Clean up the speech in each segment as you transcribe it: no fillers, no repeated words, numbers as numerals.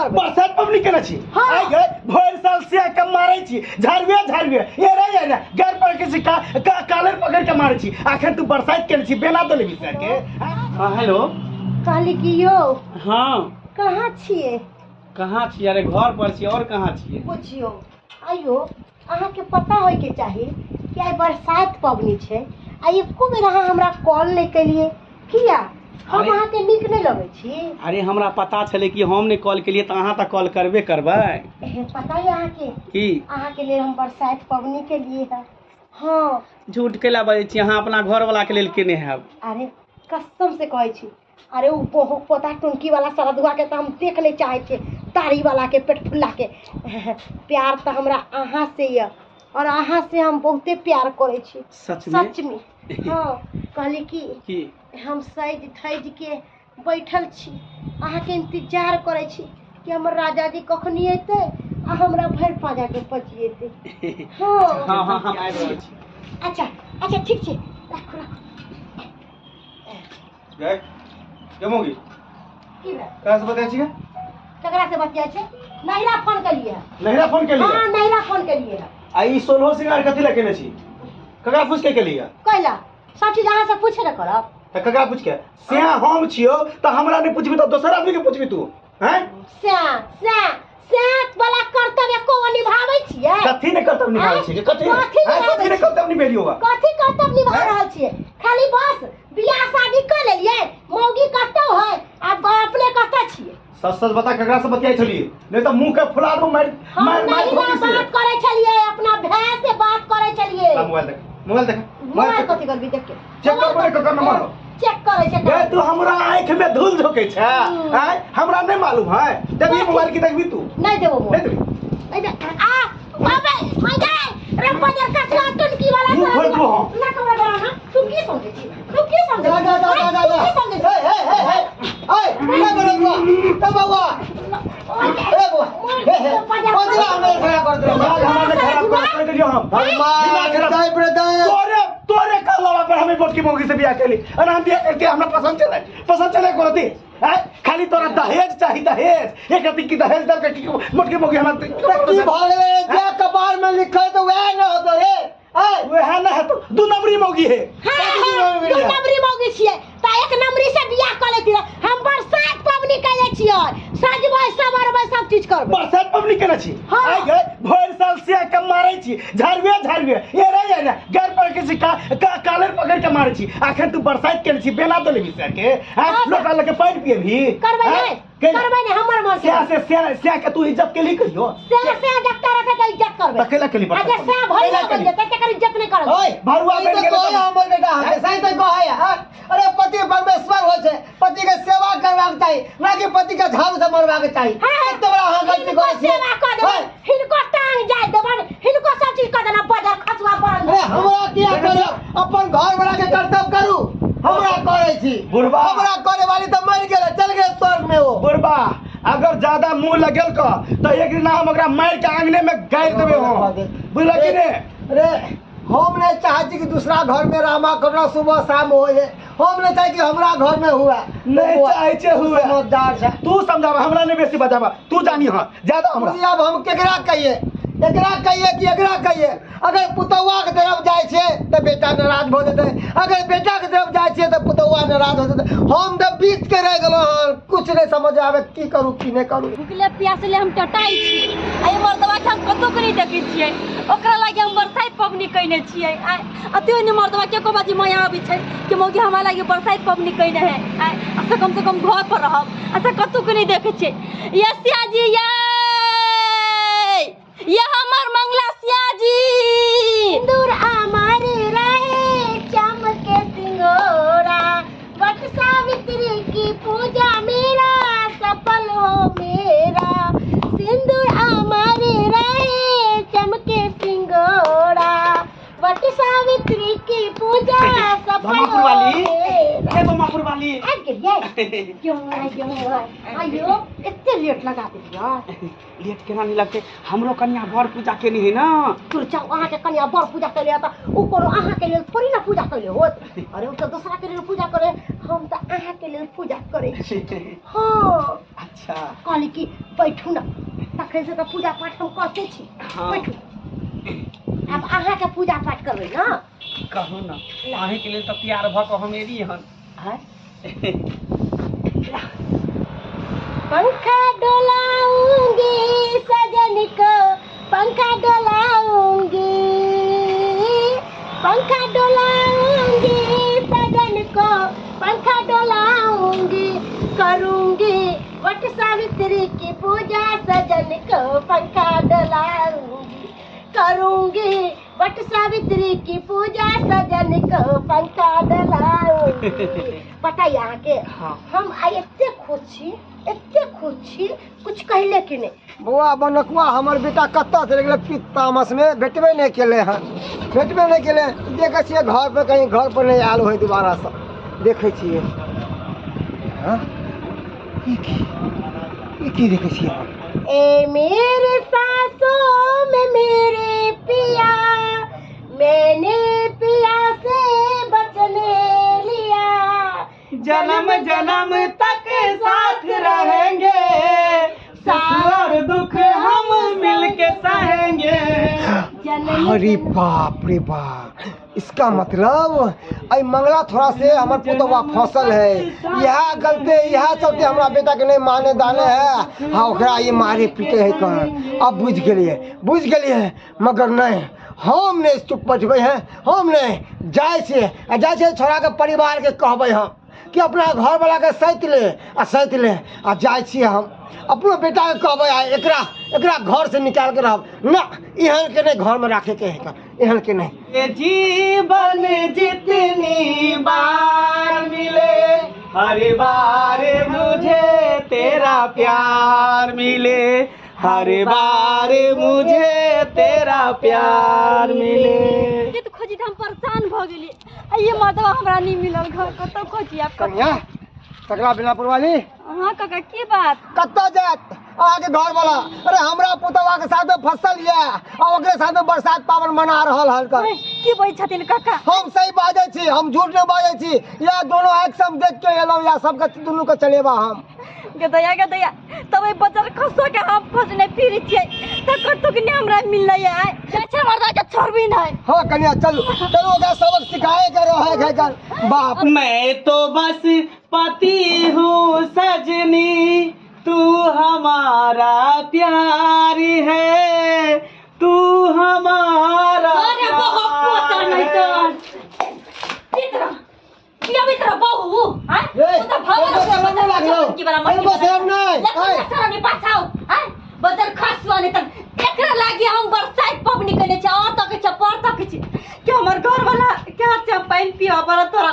करबै। बरसात पबनी केने छी? हाँ। आइ गए भरि साल से के मारै छी, झाड़ुए झाड़ुए ए रे ए रे गैर पर के छी, का, का, कालर पकड़ के मारै छी। अखन तू बरसात केने छी, बेना दो लेबी से के। हाँ हेलो। कहली कि यौ। हाँ कहाँ छियै? कहाँ छियै? अरे घर पर छियै, और कहाँ छियै? बुझियौ आइयो अहाँके पता होइके चाही कि आइ बरसात पबनी छै आ एको बेर अहाँ हमरा कॉल नहि केलियै, किया? हम अहाँके नीक नहि लगै छी? अरे हमरा पता छलै कि हम नहि कॉल केलियै तऽ अहाँ तऽ कॉल करबे करबै। पता यऽ अहाँके की? अहाँके लेल हम बरसात पबनी केलियै हँ। हँ। झूठ कैला बजै छी? अहाँ अपना घरवलाके लेल केने हैब। अरे कसम से कहै छी, अरे ओ बहु पोता टुनकी वाला सरदुआ के तऽ हम देख नहि चाहै छियै, दाढ़ी वाला के पेट फुल्ला के। प्यार तऽ हमरा अहाँ से यऽ और अहाँ से हम बहुते प्यार करै छी। सच में? सच में। हाँ। कहली कि की? हम सजि धजि के बैठल छी, अहाँके इंतजार करै छी कि हमर राजा जी कखनी अयतै आ हमरा भरि पाजा के पचिएतै। हाँ। हाँ हाँ हम आबि रहल छी। अच्छा अच्छा ठीक छै, राखू राखू। गए जमोगी की भेल? कहाँ से बताय छियै? ककरा से बतियाइ छै? नहिरा फोन केलियै। नहिरा फोन केलियै? हाँ नहिरा फोन केलियै। आ ई सोलहो श्रृंगार कथी लए केने छी? ककरा पूछ के केलियै? कैला सब चीज अहाँ से पूछे ने करब। तऽ ककरा पूछ के? से हम छियौ तऽ हमरा नहि पूछबी तऽ दोसर आदमी के पूछबी तू? हैं? स्या स्या स्या वाला कर्तव्य एको गो निभाबै छियै? कथी ने कर्तव्य निभाबै छियै? कथी? कथी हैं? निभाबै कथी ने छियै? कर्तव्य निभेलियौ बा? कथी कर्तव्य निभा हैं? रहल छियै? खाली बस बियाह शादी कऽ लेलियै, मौगी कतौ है आ अपने कतऽ छियै? सच सच बता ककरा से बतियाइ छलियै, नहि तऽ मुँह के फुला देबौ, मारि हम मारि मारि नहिरा ठोकी से। बात करै छलियै, अपना भाय से बात करै छलियै। ला मोबाइल देख, मोबाइल देख, मोबाइल कथी करबी देख के? चेक करबो ने ककर नंबर हो। चेक करै छै। ए तू हमरा आँखि में धूल झोकै छै? आँय हमरा नहि मालूम है? देखबी मोबाइल की देखबी तू? नहि देबो नहि मोबाइल। देबी? नहि दे। आ बाबे मैं जाए रे बजर कचरा टुनकी वाला। मुँह खोल तू। हम ना कमरा डरा ना। तू की समझै छी? तू की समझै जा छी? जा जा जा जा तू की समझै छी? हे हे हे हे ए ए बड़ुआ ए बउआ ए बउआ हे हे पंजरा हमरा खड़ा कर दे। दिमाग हमारे खराब कर देलियो हम। भगवान जय ब्रदर। तोरे तोरे कहलवा पर हमें बोटकी मौगी से बियाह केली और हम बियाह करके हमरा पसंद चले, पसंद चले कोनो दी? आय खाली तोरा दहेज चाही, दहेज एक अति की दहेज दर के की मोटकी मौगी हमरा की भऽ गेलै? जे कपार में लिखल तऽ वएह ने होतौ रे। ए वएह ना है तो दू नंबरी मौगी है। हाँ, हाँ, दू नंबरी मौगी छियै तऽ एक नंबरी से बियाह कऽ लेती रहे। हम बरसात पबनी कैले छियै, सजबै संवरबै सब चीज करबै। बरसात पबनी केने छी? हाँ। आइ गए भरि साल से के मारै छी, झाड़ुए झाड़ुए ए रे ए रे गैर पर के छी, का, का, कालर पकड़ के मारै छी। अखन तू बरसात केने छी, बेना दो लेबी से के? हैं? हाँ। लोटा लके पानि पियबी? करबै हैं? नहि। कैला? करबै नहि, हमर मन से। स्या से स्या स्या के तू इज्जत केली कहियो? स्या स्या जकता रहतै तऽ इज्जत करबै। तऽ कैला केली आ जे बरसात? स्या भरि कैला बनि केली? जेतै तकर इज्जत नहि करबै। ओए भरुआ ई बनि तऽ गेलै कहै तऽ- हमर बेटा अहाँके सही तऽ कहै हँ। अरे पति परमेश्वर होइ छै, पति के सेवा करबाक चाही, ना कि पति के झाड़ू से मरबाक चाही। हाँ, एते बड़ा अहाँ गलती हिनको करै छियै। सेवा कऽ देबनि, हिनको टांग जाय देबनि, हिनको सब चीज कऽ देना बजर खसुआ बनल। अरे हमरा किया करब? अपन घर वाला के कर्तव्य करू, हमरा करै छी। बुढ़बा। हमरा करे वाली तऽ मरि गेलै, चल गेलै स्वर्ग में ओ। बुढ़बा अगर ज्यादा मुंह लगेल क तऽ एक दिन हम ओकरा मारि के आंगने में गाड़ि देबै हम, बुझल कि ने? अरे हम नहीं चाहै छी कि दूसरा घर में रामा करुणा सुबह शाम हो, हम नहीं चाहै कि हमरा घर में हुए। नहीं चाहै छै हुए। समझदार छै। तू समझाबा हमरा, नहीं बेसी बजाबा, तू जानी हँ ज्यादा हमरा। अब हम केकरा कहिए, एकरा कहिए कि एकरा कहिए? अगर पुतौआ के तरफ जाइ छियै तऽ बेटा नाराज भऽ जेतै, अगर बेटा के तरफ जाइ छियै तऽ पुतौआ नाराज हो जेतै। हम तऽ बीच के रहि गेलहुँ हन, कुछ नहीं समझ आबै की करू की नहि करू। भुखले प्यासले हम टटाइ छी आ ई मर्दवा के हम कतौ के नहि देखै छियै, ओकरा लागि हम बरसाइत पबनी कयने छियै। आ अतियो नहि मर्दवा के एको बाजी माया आबै छै कि मौगी हमरा लागि बरसाइत पबनी कयने है, आ से कम से कम घर पर रहब, आ से कतौ के नहि देखै छियै। ये सियाजी ये ये हमर मंगला सियाजी। सिंदूर अमर रहे चमके सिंगोरा, वट सावित्री की पूजा मेरा सफल हो मेरा। सिंदूर अमर रहे चमके सिंगोरा, वट सावित्री की पूजा सफल धमापुर हो वाली। मेरा। ए धमापुर वाली। आबि गेलियै? क्यों आइ, क्यों आइ? आइयो एते लेट लगा देलियै। लेट केना नहीं लगते? हमरो कन्या बड़ पूजा केने है ना। तोर जाउ, अहाँके कन्या बड़ पूजा केले तऽ ओ कोनो अहाँके लेल थोड़ी ना पूजा केले होत। अरे ओ तऽ दोसरा के लेल पूजा करे। हम तऽ अहाँके लेल पूजा करै छी। हाँ। अच्छा। कहली कि बैठू ना, तखन से तऽ पूजा पाठ हम करते छी। हाँ। बैठू, आब अहाँके पूजा पाठ करबै ना। कहू ना, अहीँके लेल तऽ तैयार भऽ कऽ हम एली हन। आँय? पंखा डोलाऊंगी सजन को, पंखा डोलाऊंगी, पंखा डोलाऊंगी सजन को, पंखा डोलाऊंगी, करूंगी वट सावित्री की पूजा सजन को, पंखा डोलाऊंगी, करूंगी वट सावित्री की पूजा सजन को, पंखा डोलाऊंगी। पता है अहाँके? हाँ। हम आइ एते खुश छी, एते खुश छी, कुछ कहले कि नहि। बौआ बनकुआ, हमर बेटा कतऽ चलि गेलै? पित्त तामसमे भेटबे नहि केलै हन, भेटबे नहि केलै। देखै छियै घर पर, कहीं घर पर नहि आयल होइ दोबारासँ। देखै छियै। हँ, ई की, ई की देखै छियै? ए मेरे सासों में मेरे पिया, मैंने पिया से बचने लिया, जन्म जन्म तक साथ रहेंगे, सुख और दुख हम मिलके सहेंगे। जन्म अरे बाप रे बाप, इसका मतलब अइ मंगला थोड़ा से हमर पुतौआ फसल है। यह गलते, यह चलते हमरा बेटा के नहीं माने दाने है। हाँ, ओकरा ये मारे पीटे है कहाँ। अब बुझ गेलिए, बुझ गेलिए। मगर नहीं, हम नहीं चुप बैठबै हैं, हम नहीं जाइ छियै। आ जाइ छियै छोड़ा के परिवार के कहबै हम कि अपना घर वाला के सैत ले आ सैत ले। आ जाइ छियै हम अपनो बेटा के कहबै, आ एकरा एकरा घर से निकाल के रहब ना, एहन के नहीं घर में राखे के है, एहन के नहीं। ये जीवन जितनी बार मिले, हर बार मुझे तेरा प्यार मिले, हर बार मुझे तेरा प्यार मिले। ये तो खोजी हम परेशान भ गेली, आ ये मर्दवा हमरा नहीं मिलल घर, कतौ खोजी आप? कन्या सकला बिनापुर वाली। हाँ काका, की बात? कतऽ जायत अहाँके घर वाला? अरे हमरा पुतौआ के साथ में फसल ये आ ओकरे साथ में बरसात पावन मना रहल हन। अरे, की बजै छथिन काका? हम सही बाजै छी, हम झूठ नहीं बाजै छी। या दोनों आँख से हम देख के एलहुँ, या सबके दुनू के चलेबा हम। गदैया गदैया, तब एहि बजर खसो के हम खोजने फिरै छियै तऽ कतौ के नहि हमरा मिललै। आइ जाइ छै मर्दा के छोड़बी नहि। हाँ कन्या, चलू चलू, ओकरा सबक सिखाए के रहे है कर बाप। मैं तो बस पति हूँ सजनी, तू हमारा प्यार है, तू हमारा अरे बहुत पोता प्यार नहीं है। तो पितरा किया पितरा बहू हां? ए, ओ तऽ भगवान एगो शरम नहि लागलौ? की बड़ा एगो शरम नहि? लखन ए। शरम पाछाउ हां, बजर खसुआ नहीं त एकरा लागी हम बरसाइत पबनी कने छै, और तक छै पर तक छै कि हमर घर वाला के हाथ से पानि पिया पर तोरा।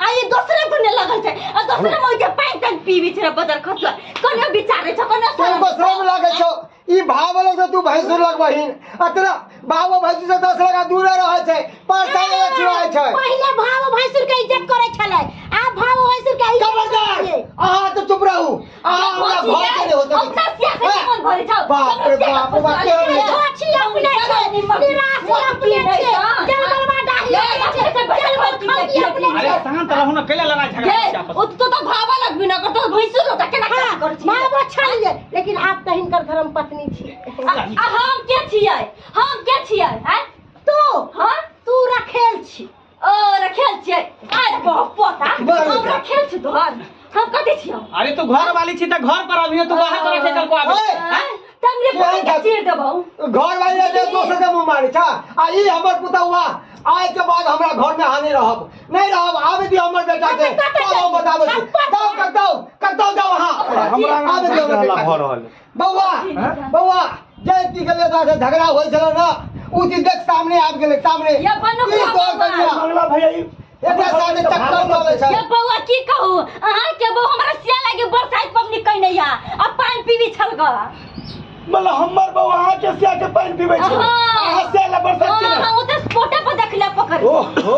आ ई दोसरे दुने लगल छै आ दोसरे मोय के पानि तानि पीबी छै रे बजर खसुआ। कोना विचारे छै, कोना तुमको शरम लागे छौ? ई भाव वाला से तू भैंसुर लगबहीन, आ तोरा भाव भैंसुर से 10 लगा दूरे रहै छै, परसाई वाला छुआइ छै। पहिले भाव भैंसुर के इज्जत करे छलै, आब भाव भैंसुर के इज्जत खबरदार करै। अहाँ तो चुप रहू, अहाँ हमरा घर के नहीं हो सकै। अपना सिया से मन भरे छौ। बाप रे बाप, बाप रे बाप। छी अपने छै, निराश अपने छै, जलगलवा डाही अपने छै, जलगल खौकी अपने अरे छै। शांत रहू ना, कैला लड़ाई झगड़ा ये छै आपस ओ तो तो भावा लगबी ना कर तो भैंसुर होता केना हाँ, काम करै छी? माँ बाप छलियै, लेकिन आप तऽ हिनकर धर्म पत्नी छी। आ हम के छियै? हम के छियै? हैं तू? हां, तू रखेल छी। ओ रखेल छियै? आइ बहुत पोता, हम रखेल छी तोहर, हम कथी छियौ? अरे तू घर वाली छी त घर पर अभी, तू बाहर पर रखे कल को आबे। ओए, हैं तंगरे पकड़ के चीर देबौ। घर वाली जे दोसर के मुँह मारै छ। आ ई हमर पुतौआ आइ के बाद हमरा घर में हानि रहब नहीं रहब। आबे दियौ हमर बेटा के, तब हम बताबै छी। जाउ कतौ कतौ जाउ अहाँ, हमरा आबे दियौ हमर हल्ला बेटा भऽ के। रहल है। बौआ बौआ, जे चीज के लिए झगड़ा होइ छल ना, उ चीज देख सामने आबि गेलै सामने। या बनू ई तोहर बौआ। कनिया मंगला भैया ई एकरा साथे चक्कर चलै छै। ये बौआ की कहू अहाँ के बौ हमरा सिया लागे बरसाइत पबनी कइने या आ पानि पीबी छल ग। मतलब हमर बौआ अहाँ के सिया के पानि पीबै छै? हाँ। अहाँ सिया ला बरसात के? हां, ओ तऽ स्पोटे पर देखले पकड़। ओहो,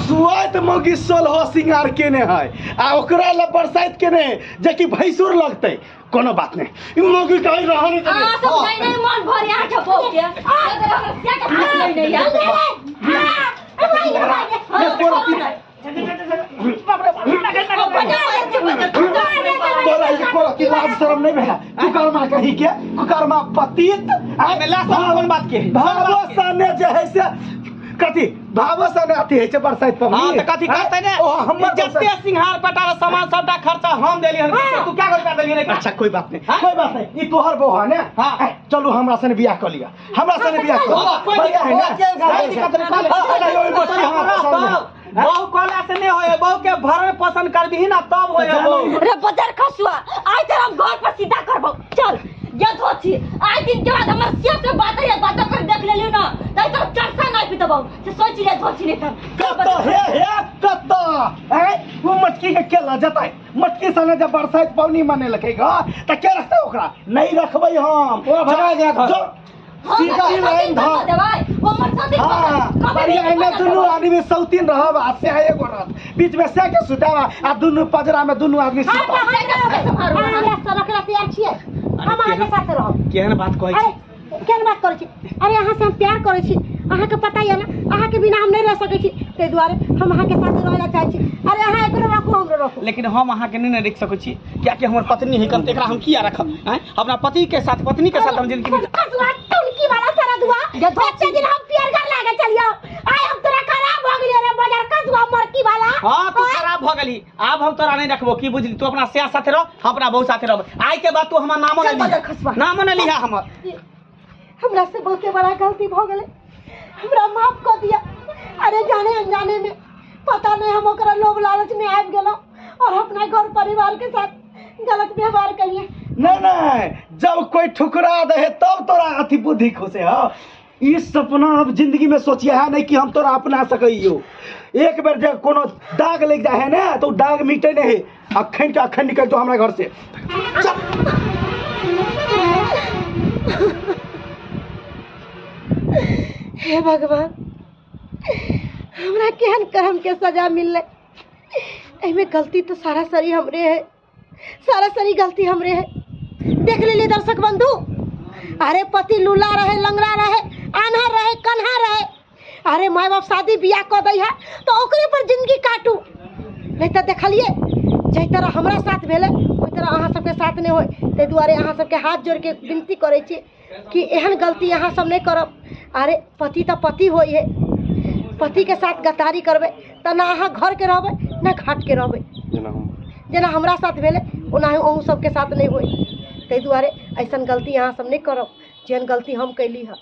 सुआत मौगी सोलहो सिंगार केने है आ ओकरा ला बरसाइत केने है जेकि भैंसुर लगतै। कोनो बात नहीं, ई मौगी कहीं रह नहीं देबै। अहाँ सब नहीं नहीं मन भरे अहाँ के बौ के हमरा सिया के पानि नहीं या। बाप रे बाप। कहीं के कुकर्मा पतित। एहिमे ला सब कोन बात के है? भावो सने जे है से कथी भावो सने अथी है छै बरसाइत पबनी। हां त कथी कहतै ने ओ हमर जते सिंहार पटार सामान सबटा खर्चा हम देली हन, तू क्या रुपया देली हन? अच्छा कोई बात नहीं, कोई बात नहीं, ई तोहर बहू है ने। हां चलू हमरा सने बियाह क लिया, हमरा सने बियाह क बढ़िया है ना। बहू कहला से नहीं होए, बहू के भरण पोषण करबिही ना तब होए बहू। रे बजार खसुआ आइ तोरा हम घर पर सीधा करबो। चल ये धोती आइ दिन के बाद हमर सिया से बात है बात कर देख लेलियो ना तै तो चरसा नहीं पीतबो से सोच ले धोती नहीं तब कत हे हे कत ए वो मटकी के केला जतै, मटकी सने जब बरसाइत पवनी मने लखेगा त के रखतै ओकरा? नहीं रखबै हम, ओ भगा जा घर सीधा लाइन धर देबै ओ मर सदी। हां बढ़िया है ना, दुनू आदमी सौतीन रहब आ से एगो रहत बीच में से के सुतावा आ दुनू पजरा में दुनू आदमी सुता। हमरा रखला तैयार छियै, हम अहाँ के साथ रहब। केहन बात कहै छी? अरे केहन बात करै छी? अरे अहाँ से हम प्यार करै छी, अहाँ के पता यऽ ना अहाँ के बिना हम नहीं रह सकै छी, ताहि दुआरे हम अहाँ के साथ रहै ला चाहै छी। अरे अहाँ एकरो रखू हमरो रखू। लेकिन हम अहाँ के नहीं ने रख सकै छी, कियाकि हमर पत्नी है कन, एकरा हम किया रखब? हैं अपना पति के साथ पत्नी के साथ हम जिंदगी खसुआ टुनकी वाला सारा दुआ एते दिन हम प्यार कर लागे चलियो, आइ हम तोरा खराब भ गेलियो रे बाजार खसुआ मरकी वाला। हां तू खराब भ गेली, आब हम तोरा नहीं रखबो की बुझली? तू अपना सिया साथे रह, हम अपना बहू साथे रहब। आइ के बाद तू हमर नामो नहीं लिहा, नामो नहीं लिहा हमर। हमरा से बहुते बड़ा गलती भ गेलै, हमरा माफ कर दिया। अरे जाने अनजाने में पता नहीं हम ओकरा लोभ लालच में आबि गेलहुँ और अपना घर परिवार के साथ गलत व्यवहार करिए। नहीं नहीं, जब कोई ठुकरा दे तब तोरा अथी बुद्धि खुशे हो। ई सपना अब जिंदगी में सोचिए है नहीं कि हम तोरा अपना सकइयो। एक बेर जब कोनो दाग लग जाए है ना तो दाग मिटे नहीं, अखन के अखन निकल तो हमरा घर से। हे भगवान, हमरा केहन कर्म के सजा मिललै। एहिमे गलती तो सारा सरी हमरे है, सारा सरी गलती हमरे है। देख लेलिए दर्शक बंधु, अरे पति लूला रहे, लंगड़ा रहे, आन्हा रहे, कन्हा रहे, अरे माय बाप शादी बियाह कऽ दै है तो ओकरे पर जिंदगी काटू। नहीं तो देखलिए जाहि तरह हमरा साथ भेलै ओहि तरह अहाँ सबके साथ नहीं होय। ताहि दुआरे अहाँ सबके हाथ जोड़िके विनती करै छी कि एहन गलती अहाँ सब नहीं करब। अरे पति तो पति होइ है, पति के साथ गद्दारी करबै तऽ ना अहाँ घरके रहबै ना घाटके रहबै। जेना हमरा साथ भेलै ओनाही अहूँ सबके साथ नहीं होय। ताहि दुआरे ऐसन गलती अहाँ सब नहीं करब जेहन गलती हम कैली हँ।